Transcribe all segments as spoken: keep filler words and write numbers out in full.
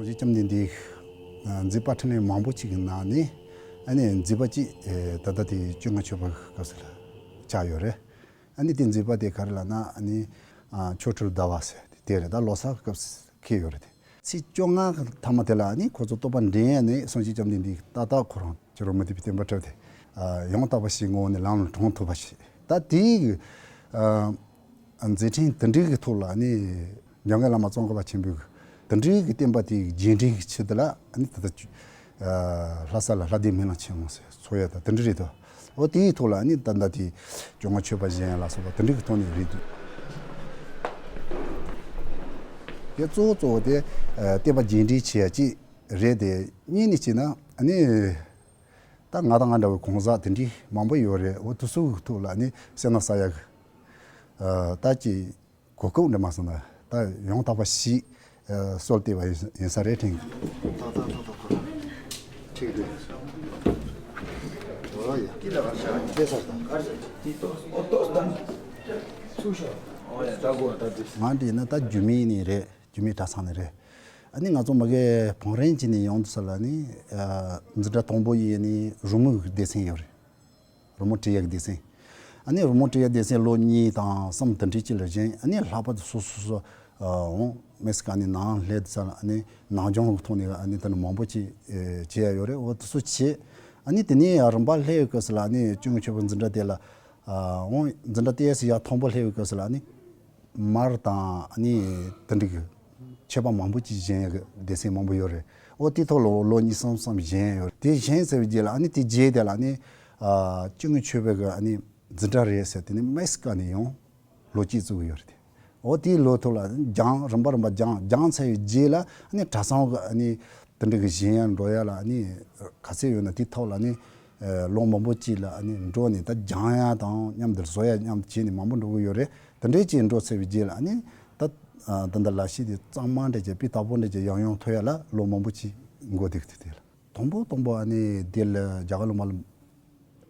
རྗེ་བཅོམ་ལྡན་འདས་མཛད་པ་འཕྲིན་ལས་མང་པོ་ཅིག་གི་ནང་ནས་ཨ་ནི་མཛད་པ་ཅིག་ད་ལྟ་དེ་སྤྱོད་ངན་སྤྱོད་པ་སྐབས་སུ་ལ་ཆགས་ཡོད་རེད། ཨ་ནི་དེ་མཛད་པ་དེ་ག་རེ་ལབ་ན་ཨ་ནི་ཆོ་འཕྲུལ་ཟླ་བ་ཟེར་དེ་རེད། ད་ལོ་གསར་སྐབས་སུ་འཁེལ་ཡོད་རེད། དེ་ཚེས་བཅོ་ལྔ་གི་མཐའ་མ་དེ་ལ་ཨ་ནི་ཁོ་ཚོ་བསྟོད་པ་འགྲན་ཡས་ནས་སངས་རྒྱས་བཅོམ་ལྡན་འདས་ཏག་ཏག་ཁོ་རང་ཕྱི་རོལ་མུ་སྟེགས་པའི་བསྟན་པ་འཁྲབ་སྟེ་ཡང་དག་པ་ཞིག་ངོ་བོ་ནས་ལམ་ལ་དྲངས་ཐུབ་པ་ཞིག་ད་དེའི་མཛད་འཕྲིན་དེ་འདྲའི་གི་ཐོག་ལ་ནི་འཇམ་མགོན་བླ་མ་ཙོང་ཁ་པ་ཆེན་པོའི་དེ་འདྲའི་གི་བསྟན་པ་དེའི་རྗེས་འབྲང་གི་ཆེད་དུ་ལ་ནི་ད་ལྟ་ལྷ་ས་ལ་ལྷ་ལྡན་སྨོན་ལམ་ཆེན་མོ་ཟེར་ཚོགས་ཡ་ད་དེ་འདྲ་རེད་དོ། འོ་དེའི་ཐོག་ལ་ནི་ད་ལྟ་དེ་སྐྱོ་ངལ་མཆོད་པ་བཞེངས་ཡ་ལ་སོགས་པ་དེ་འདྲའི་གི་ཐོག་ནས་རེད་འདུག་དེ་གཙོ་བོ་གཙོ་བོ་དེ་བསྟན་པ་རྗེས་འབྲང་བྱེད་ཡ་གཅིག་རེད་དེ། གཉིས་ནས་བྱས་ན་ནི་ད་ང་དང་ང་འདྲ་བའི་གང་ཟག་དེ་འདྲའི་མང་པོ་ཡོད་རེད། འོ་དེ་ཚོའི་ཐོག་ལ་ནི་སེམས་ན་ས་ཡ་གི་ད་ཅི་གོ་སྐབས་འདྲ་མ་སོང་ན་ད་ཡང་དག་པ་ཞིག་གསོལ་ཏེ་བ་ཡིན་ས་རེད་དྲན་གི། ད་ད་ད་ད་ཁོ་ཁྲིག་རེད། འོ་ཡ་ཀི་ལ་གར་ཤ་ཁེ་སར་དང་། ང་འདྲི་ན་ད་རྒྱུད་སྨད་ནས་རེད། རྒྱུད་སྨད་གྲྭ་ཚང་ནས་རེད། ཨ་ནི་ང་ཚོ་མ་གི་བང་རིམ་གྱི་ནས་ཡོང་དུས་ས་ལ་ནི་འཛིན་གྲྭ་དང་པོ་ཡི་ནི་རོལ་མོའི་སྡེ་ཚན་ཡོད་རེད། རོལ་མོ་འཁྲབ་ཡག་སྡེ་ཚན། ཨ་ནི་རོལ་མོ་འཁྲབ་ཡག་སྡེ་ཚན་ལོ་གཉིས་དང་གསུམ་དེ་འདྲའི་ཅིག་ལ་བཞེངས། ཨ་ནི་ལྷག་པར་དུ་སོ་སོ་སོ་འོང་མེད་ཀ་ནི་ནང་སླེབས་ས་ལ་ཨ་ནི་ནང་སྦྱོང་གི་ཐོག་ནས་ཨ་ནི་དེ་ནི་མང་པོ་ཅིག་བྱེད་ཡ་ཡོད་རེད། འོ་དེ་ཚོ་བྱེད། ཨ་ནི་དེ་ནས་ཡང་རིམ་པ་སླེབས་ཡོད་སྐབས་སུ་ལ་ཨ་ནི་སྐྱོ་ངལ་མཆོད་པའི་འཛིན་གྲྭ་དེ་ལ་འོང་འཛིན་གྲྭ་དེ་སི་ཡ་དང་པོ་སླེབས་ཡོད་སྐབས་སུ་ལ་ཨ་ནི། མར་དང་ཨ་ནི་དེ་འདྲ་གི་མཆོད་པ་མང་པོ་ཅིག་བཞེངས་ཡག་གི་སྡེ་ཚན་མང་པོ་ཡོད་རེད། འོ་དེ་ཐོག་ལ་ལོ་གཉིས་གསུམ་གསུམ་བཞེངས་ཡོད་རེད། དེ་བཞེངས་ཚར་བའི་རྗེས་ལ་ཨ་ནི་དེ་རྗེས་དེ་ལ་ཨ་ནི་སྐྱོ་ངལ་མཆོད་པའི་གི་ཨ་ནི་འཛིན་གྲྭ་རེད་ཟེར་དེ་ནི་མེག་སི་ཀོ་ནས་ཡང་ལོ་གཅིག་བཙུགས་ཡོད་རེད། འོ་དེའི་ལོ་ཐོག་ལ་སྦྱངས་རིམ་པ་རིམ་པ་སྦྱངས་སྦྱངས་ཚར་བའི་རྗེས་ལ་ཨ་ནི་གྲྭ་ཚང་གི་ཨ་ནི། དེ་འདྲ་གི་བཞེངས་ཡ་འགྲོ་ཡ་ལ་ཨ་ནི་ག་ཚད་ཡོད་ན་དེ་ཐོག་ལ་ཨ་ནི་ལོ་མང་པོ་ཅིག་ལ་ཨ་ནི་འགྲོ་ནས་ད་སྦྱང་ཡ་དང་མཉམ་དུ་བཟོ་ཡ་མཉམ་དུ་བྱས་ནས་མང་པོ་འགྲོ་གི་ཡོད་རེད། དེ་འདྲའི་ཅིག་འགྲོ་ཚར་བའི་རྗེས་ལ་ཨ་ནི་ད་ད་ལྟ་ལ་ཤི་དེ་གཙང་མ་འདྲ་ཅིག་སྤུས་དག་པོ་འདྲ་ཅིག་ཡང་ཡང་ཐོན་ཡ་ལ་ལོ་མང་པོ་ཅིག་འགོར་འདུག་དེ་དེ་ལ་དང་པོ་དང་པོ་ཨ་ནི་དེ་ལ་རྒྱ་གར་ལུང་པ་ལ་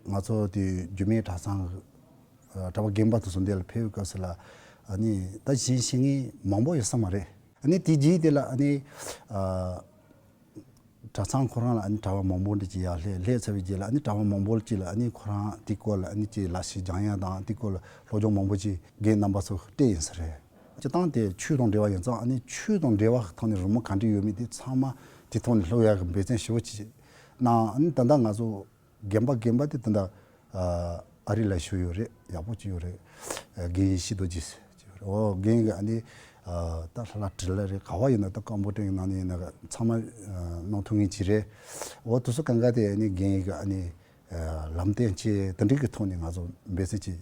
ང་ཚོ་དེ་རྒྱུད་སྨད་གྲྭ་ཚང་གི་གྲྭ་པ་རྒན་པ་དེ་ཚོ་འདི་ལ་ཕེབས་སྐབས་སུ་ལ་ཨ་ནི་ད་གཞན་ཤེས་མཁན་མང་པོ་ཡོད་ས་མ་རེད། ཨ་ནི་དེ་རྗེས་དེ་ལ་ཨ་ནི། གྲྭ་ཚང་ཁོ་རང་ལ་ཨ་ནི་གྲྭ་པ་མང་པོ་འདི་ཅིག་ཡར་སླེབས་སླེབས་ཚར་བའི་རྗེས་ལ་ཨ་ནི་གྲྭ་པ་མང་པོ་ཅིག་ལ་ཨ་ནི་ཁོ་རང་དེ་སྐོར་ལ་ཨ་ནི་ཅིག་ལ་ཤི་སྦྱང་ཡ་དང་དེ་སྐོར་ལ་སློབ་སྦྱོང་མང་པོ་ཅིག་རྒན་རྣམ་པ་ཚོ་སྤྲད་ཡིན་ས་རེད། སྤྱིར་བཏང་དེ་ཆོས་དང་འབྲེལ་བ་ཡིན་ཙང་ཨ་ནི་ཆོས་དང་འབྲེལ་བ་ཐོག་ནས་རོལ་མོ་ག་འདྲ་ཡོད་མེད་དེ་ཚང་མ་དེ་ཐོག་ནས་སློབ་ཡ་གི་འབད་བརྩོན་ཞེ་པོ་ཅིག་གནང་། ཨ་ནི་ད་ལྟ་ང་ཚོ་རྒན་པ་རྒན་པ་དེ་ད་ལྟ། ཨ་རི་ལ་བཞུགས་ཡོད་རེད། ཡག་པོ་ཅིག་ཡོད་རེད། རྒན་ཡེ་ཤེས་རྡོ་རྗེ་ཟེར་གྱི་ཡོད་རེད། འོ་རྒན་གྱི་ཨ་ནི་ད་ལྷ་ལྷ་བྲིས་ལ་རེད། ག་བ་ཡིན་ན་ད་ཀམ་པུ་ཊར་ནང་ནས་ཡིན་ན་ཚང་མ་གནང་ཐུབ་ངེས་ཅིག་རེད། འོ་དུ་སུ་གང་ག་དེ་ཨ་ནི་རྒན་གྱི་ཨ་ནི་ལམ་སྟོན་ཆེད་དེ་འདྲའི་གི་ཐོག་ནས་ང་ཚོ་འབད་བརྩོན་ཅིག་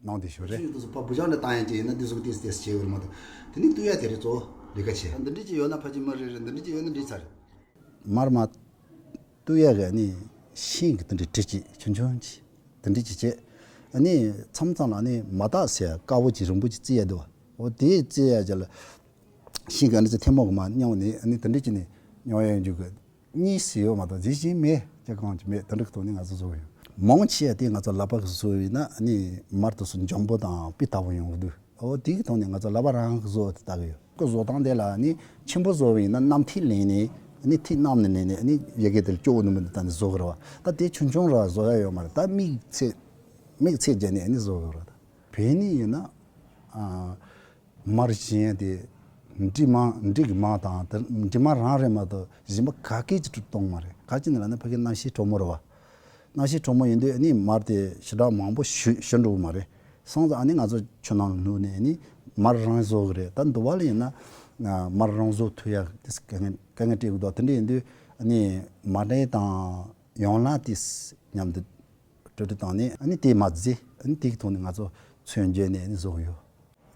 གནང་བསྡད་ཞུ་རེད། ཆུ་དུ་སུ་ཕ་བུ་ཆང་འདྲ་བཏང་ཡ་ཅིག་ཡིན་ན་འདི་སུ་ཏེས་ཏེས་བྱེད་འོས་མ་གཏོགས་དེ་ནི་བཏུ་ཡ་དེ་རེད། གཙོ་བོ་ལས་ཀ་བྱེད་འདི་འདྲའི་ཅིག་ཡོད་ན་ཕ་ཅིག་མ་རེད་རེད། འདི་འདྲའི་ཅིག་ཡོད་ན་འགྲིག་ཚར་རེད། མར་མ་བཏུ་ཡ་གི་ནི་ཤིང་གི་དེ་འདྲའི་གྲི་ཅིག་ཆུང་ཆུང་ཅིག་དེ་འདྲའི་ཅིག་བྱས། ཨ་ནི་མཚམས་མཚམས་ལ་ནི་མ་དག་ཟེར་དཀར་པོ་ཅིག་རིང་པོ་ཅིག་བརྩི་ཡ་འདུག་འོ་དེ་བརྩི་ཡ་ཅིག་ལ་ཤིང་གི་ཨ་ནི་ཅིག་ཐལ་མོ་གི་མ་སྙོང་ནས་ཨ་ནི་དེ་འདྲའི་ཅིག་ནི་སྙོང་ཡ་འཇུག་གི་གཉིས་སུ་ཡོད་མ་གཏོགས་ཟིན་ཞིག་མེད། ཅི་གང་ཅི་མེད། དེ་འདྲ་གི་ཐོག་ནས་ང་ཚོ་བཟོ་གི་ཡོད། མང་ཆེ་བ་དེ་ང་ཚོ་ལག་པ་གི་བཟོ་ཡིན་ན་ཨ་ནི་མར་དུ་སུ་འཇམ་པོ་དང་སྤུས་དག་པོ་ཡོང་གི་འདུག་འོ་དེ་གི་ཐོག་ནས་ང་ཚོ་ལག་པ་རང་གི་བཟོ་དེ་ལྟ་གི་ཡོད། ཁོ་བཟོ་སྟངས་དེ་ལ་ནི་ཆེན་པོ་བཟོ་བ་ཡིན་ན་གནམ་ཐིག་ལེན་ནས་ནི་ཐིག་གནམ་ནས་ལེན་ནས་ནི་ཡ་གི་དེ་ལ་སྐྱོ་བོ་ནུ་མི་འདི་ལྟ་ནས་བཟོ་གི་རེད་བ། ད་དེ་ཆུང་ཆུང་ར་བཟོ་ཡ་ཡོད་མ་རེད། ད་དམིགས་ཚད་དམིགས་ཚད་བརྒྱབ་ནས་ནི་བཟོ་གི་རེད། ད་བོད་ནི་ཡིན་ན་ཨ་མར་བཞིན་དེ་འབྲི་མང་འབྲི་གི་མང་དང་དེ་འབྲི་མང་རང་རེད་མ་གཏོགས་གཞན་པ་ག་གེ་ཅིག་གཏོང་མ་རེད། ག་ཅི་ནི་ལ་ནི་ཕ་གི་གནམ་གཤིས་དྲོ་མོ་རེད་བ། གནམ་གཤིས་དྲོ་མོ་ཡིན་དུས་ཨ་ནི་མར་དེ་ཞེ་དྲག་མང་པོ་ཞུ་ཞུ་འགྲོ་གི་མ་རེད། སོང་ཙང་ཨ་ནི་ང་ཚོ་ཆུ་ནང་ནུབ་ནས་ཨ་ནི་མར་རང་བཟོ་གི་རེད། ད་འདི་བ་ལ་ཡིན་ན་མར་རང་བཟོ་ཐུབ་ཡ་དེ་དཀའ་ངལ་དཀའ་ངལ་འཕྲད་གི་འདུག་དེ་འདྲ་ཡིན་དུས་ཨ་ནི་མ་འདྲེན་དང་ཡང་ལ་དེ་མཉམ་དུ་གྲོས་བསྡུར་བཏང་ནས་ཨ་ནི་དེ་མ་བརྫི་ཨ་ནི་དེ་གི་ཐོག་ནས་ང་ཚོ་ཚོན་བརྒྱབ་ནས་ཨ་ནི་བཟོ་གི་ཡོད།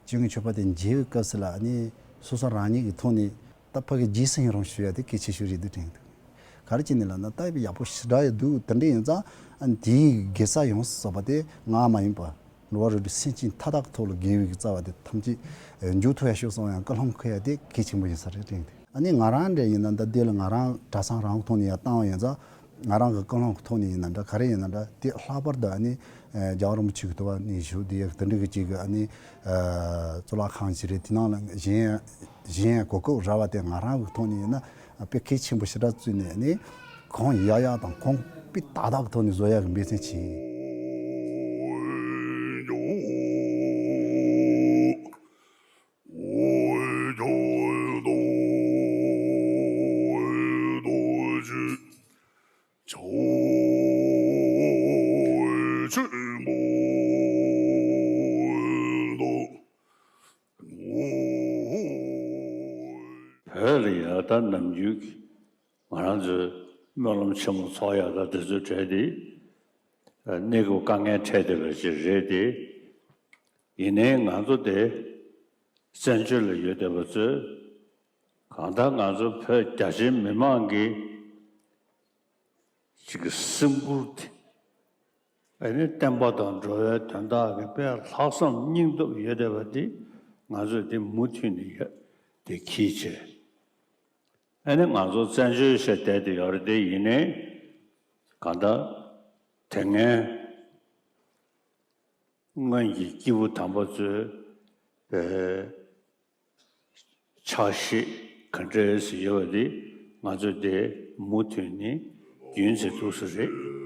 སྤྱོད་ངན་མཆོད་པ་དེ་མཇལ་བའི་སྐབས་སུ་ལ་ཨ་ནི་སོ་སོ་རང་ཉིད་ཀྱི་ཐོག་ནས་ད་ཕ་གི་རྗེས་སུ་ཡི་རང་ཞུ་ཡ་དེ་གལ་ཆེ་ཤོས་རེད་འདུག་དྲན་འདུག་ག་རེ་བྱས་ནས་ལབ་ན་ད་ཡག་པོ་ཞེ་དྲག་ཡོད་འདུག་དེ་འདྲ་ཡིན་ཙང་ཨ་ནི་དེའི་དགེ་རྩ་ཡོངས་སུ་རྫོགས་པ་དེ་ང་མ་ཡིན་པ་འགྲོ་བ་རིགས་དྲུག་སེམས་ཅན་མཐའ་དག་གི་ཐོག་ལ་དགེ་བའི་གི་རྩ་བ་དེ་ཐམས་ཅད་འཇུག་ཐུབ་ཡ་ཤོག་གསུང་ཡང་ཀུན་སློང་འཁོར་ཡ་དེ་གལ་ཆེན་པོ་ཡིན་ས་རེད་དྲན་འདུག་ཨ་ནི་ང་རང་འདྲ་ཡིན་ན་ད་དེ་ལ་ང་རང་གྲྭ་ཚང་རང་གི་ཐོག་ནས་ཡར་བཏང་བ་ཡིན་ཙང་ང་རང་གི་ཀུན་སློང་གི་ཐོག་ནས་ཡིན་ན་འདྲ་ག་རེ་ཡིན་ན་འདྲ་དེ་ལྷག་པར་དུ་ཨ་ནི་རྒྱལ་བ་རིན་པོ་ཆེ་གི་ཐུབ་པ་ནས་ཞུ་དེ་ཡག་དེ་འདྲ་གི་ཅིག་གི་ཨ་ནི་གཙུག་ལག་ཁང་ཞིག་རེད། དེ་ནང་ལ་གཞན་གཞན་གོ་སྐབས་རག་པ་དེ་ང་རང་གི་ཐོག་ནས་ཡིན་ན་ དཔེ་གལ་ཆེན་པོ་ཞེ་དྲག་བརྩིས་ནས་ནི་གོང་ཡག་ཡག་དང་གོང་དཔེ་ཏག་ཏག་གི་ཐོག་ནས་བཟོ་ཡག་གི་འབད་བརྩོན་བྱས། བོད་ལ་ཡང་ད་ནམ་རྒྱུན་གྱི་ང་རང་ཚོའི་སྨོན་ལམ་ཆེན་མོ་ཚོགས་ཡག་ད་དེ་ཚོའི་གྲས་དེ་གནས་སྐབས་དཀའ་ངལ་འཕྲད་བསྡད་པ་ཞིག་རེད་དེ། ཡིན་ནའི་ང་ཚོ་དེ་བཙན་བྱོལ་ལ་ཡོད་བསྡད་པ་ཚོས་གང་ལྟར་ང་ཚོ་བོད་རྒྱ་ཆེའི་མི་མང་གི་ཅིག་གི་སེམས་ཁུར་དེ། ཨ་ནི་བསྟན་པ་དང་འགྲོ་བའི་དོན་དག་གི་དཔེ་ལྷག་བསམ་སྙིང་སྟོབས་ཡོད་བསྡད་པ་འདི་ང་ཚོས་འདི་མུ་མཐུད་ནས་ཡོད་དེ་གིས་བྱས། ཨ་ནི་ང་ཚོ་བཙན་བྱོལ་ཞེས་བསྡད་དེ་ཡོད་རེད་དེ། ཡིན་ནའི་གང་ལྟར་དེ་སྔའི་སྔོན་གྱི་སྐྱེས་བུ་དམ་པ་ཚོས་པའི་ཕྱག་བཞེས་ག་འདྲས་སུ་ཡོད་པ་དེ་ང་ཚོས་དེ་མུ་མཐུད་ནས་རྒྱུན་ཆད་འདུག་ས་རེད།